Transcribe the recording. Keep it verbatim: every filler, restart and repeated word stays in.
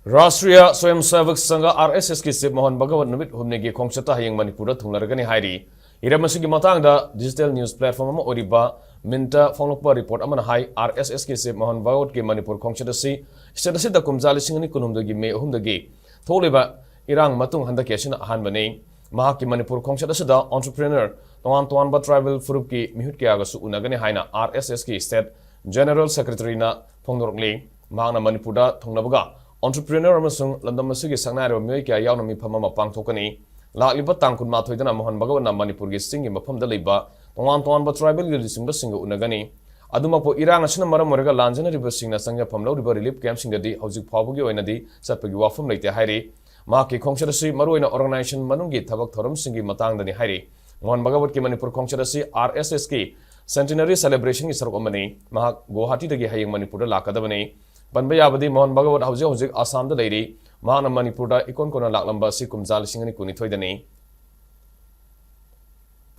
ꯔꯥꯁꯇ꯭ꯔꯤꯌꯥ ꯁ꯭ꯋꯌꯝ ꯁꯦꯚꯛ ꯁꯪꯘ, RSS ꯀꯤ chief Mohan Bhagavad ꯅꯨꯃꯤꯠ ꯍꯨꯝꯅꯤꯒꯤ ꯈꯣꯡꯆꯠꯇ ꯍꯌꯦꯡ ꯃꯅꯤꯄꯨꯔꯗ ꯊꯨꯡꯂꯔꯒꯅꯤ ꯍꯥꯏꯔꯤ꯫ ꯍꯤꯔꯝ ꯑꯁꯤꯒꯤ ꯃꯇꯥꯡꯗ ꯗꯤꯖꯤꯇꯦꯜ ꯅ꯭ꯌꯨꯁ ꯄ꯭ꯂꯦꯠꯐꯣꯔꯝ ꯑꯃ ꯑꯣꯏꯔꯤꯕ ꯃꯤꯟꯇ ꯐꯣꯡꯂꯛꯄ ꯔꯤꯄꯣꯔꯠ ꯑꯃꯅ ꯍꯥꯏ, RSS ꯀꯤ ꯆꯤꯐ ꯃꯣꯍꯟ ꯚꯒꯋꯠꯀꯤ ꯃꯅꯤꯄꯨꯔ ꯈꯣꯡꯆꯠ ꯑꯁꯤ ꯁ꯭ꯇꯦꯠ ꯑꯁꯤꯗ ꯀꯨꯝꯖꯥ ꯂꯤꯁꯤꯡ ꯑꯅꯤ ꯀꯨꯟꯍꯨꯝꯗꯣꯏꯒꯤ ꯃꯦ ꯑꯍꯨꯝꯗꯒꯤ ꯊꯣꯛꯂꯤꯕ ꯏꯔꯥꯡ ꯃꯇꯨꯡ ꯍꯟꯗꯛꯀꯤ ꯑꯁꯤꯅ ꯑꯍꯥꯟꯕꯅꯤ꯫ ꯃꯍꯥꯛꯀꯤ ꯃꯅꯤꯄꯨꯔ ꯈꯣꯡꯆꯠ ꯑꯁꯤꯗ ꯑꯣꯟꯇꯔꯄ꯭ꯔꯤꯅꯔ, ꯇꯣꯉꯥꯟ ꯇꯣꯉꯥꯟꯕ ꯇ꯭ꯔꯥꯏꯕꯦꯜ ꯐꯨꯔꯨꯞꯀꯤ ꯃꯤꯍꯨꯠ ꯀꯌꯥꯒꯁꯨ ꯎꯅꯒꯅꯤ ꯍꯥꯏꯅ RSS ꯀꯤ ꯁ꯭ꯇꯦꯠ ꯖꯦꯅꯔꯦꯜ ꯁꯦꯀ꯭ꯔꯦꯇꯔꯤꯅ ꯐꯣꯡꯗꯣꯔꯛꯂꯤ꯫ ꯃꯍꯥꯛꯅ ꯃꯅꯤꯄꯨꯔꯗ ꯊꯨꯡꯂꯕꯒ ꯑꯣꯟꯇꯔꯄ꯭ꯔꯤꯅꯔ ꯑꯃꯁꯨꯡ ꯂꯝꯗꯝ ꯑꯁꯤꯒꯤ ꯁꯛꯅꯥꯏꯔꯕ ꯃꯤꯑꯣꯏ ꯀꯌꯥ ꯌꯥꯎꯅ ꯃꯤꯐꯝ ꯑꯃ ꯄꯥꯡꯊꯣꯛꯀꯅꯤ꯫ ꯂꯥꯛꯂꯤꯕ ꯇꯥꯡ ꯀꯨꯟꯃꯥꯊꯣꯏꯗꯅ ꯃꯣꯍꯟ ꯚꯒꯋꯠꯅ ꯃꯅꯤꯄꯨꯔꯒꯤ ꯆꯤꯡꯒꯤ ꯃꯐꯝꯗ ꯂꯩꯕ ꯇꯣꯉꯥꯟ ꯇꯣꯉꯥꯟꯕ ꯇ꯭ꯔꯥꯏꯕꯦꯜꯒꯤ ꯂꯨꯆꯤꯡꯕꯁꯤꯡꯒ ꯎꯅꯒꯅꯤ꯫ ꯑꯗꯨꯃꯛꯄꯨ, ꯏꯔꯥꯡ ꯑꯁꯤꯅ ꯃꯔꯝ ꯑꯣꯏꯔꯒ ꯂꯥꯟꯖꯅꯔꯤꯕꯁꯤꯡꯅ ꯆꯪꯖꯐꯝ ꯂꯧꯔꯤꯕ ꯔꯤꯂꯤꯐ ꯀꯦꯝꯞꯁꯤꯡꯗꯗꯤ ꯍꯧꯖꯤꯛ ꯐꯥꯎꯕꯒꯤ ꯑꯣꯏꯅꯗꯤ ꯆꯠꯄꯒꯤ ꯋꯥꯐꯝ ꯂꯩꯇꯦ ꯍꯥꯏꯔꯤ꯫ ꯃꯍꯥꯛꯀꯤ ꯈꯣꯡꯆꯠ ꯑꯁꯤ ꯃꯔꯨꯑꯣꯏꯅ ꯑꯣꯔꯒꯅꯥꯏꯖꯦꯁꯟ ꯃꯅꯨꯡꯒꯤ ꯊꯕꯛ ꯊꯧꯔꯝꯁꯤꯡꯒꯤ ꯃꯇꯥꯡꯗꯅꯤ ꯍꯥꯏꯔꯤ꯫ ꯃꯣꯍꯟ ꯚꯒꯋꯠꯀꯤ ꯃꯅꯤꯄꯨꯔ ꯈꯣꯡꯆꯠ ꯑꯁꯤ RSS ꯀꯤ ꯁꯦꯟꯇꯤꯅꯔꯤ ꯁꯦꯂꯦꯕ꯭ꯔꯦꯁꯟꯒꯤ ꯁꯔꯨꯛ ꯑꯃꯅꯤ꯫ ꯃꯍꯥꯛ ꯒꯨꯋꯥꯍꯥꯇꯤꯗꯒꯤ ꯍꯌꯦꯡ ꯃꯅꯤꯄꯨꯔꯗ ꯂꯥꯛꯀꯗꯕꯅꯤ꯫ ꯄꯟꯕ ꯌꯥꯕꯗꯤ, ꯃꯣꯍꯟ ꯚꯒꯋꯠ ꯍꯧꯖꯤꯛ ꯍꯧꯖꯤꯛ ꯑꯁꯥꯝꯗ ꯂꯩꯔꯤ꯫ ꯃꯍꯥꯛꯅ ꯃꯅꯤꯄꯨꯔꯗ ꯏꯀꯣꯟ ꯀꯣꯟꯅ ꯂꯥꯛꯂꯝꯕ ꯑꯁꯤ ꯀꯨꯝꯖꯥ ꯂꯤꯁꯤꯡ ꯑꯅꯤ ꯀꯨꯟꯅꯤꯊꯣꯏꯗꯅꯤ꯫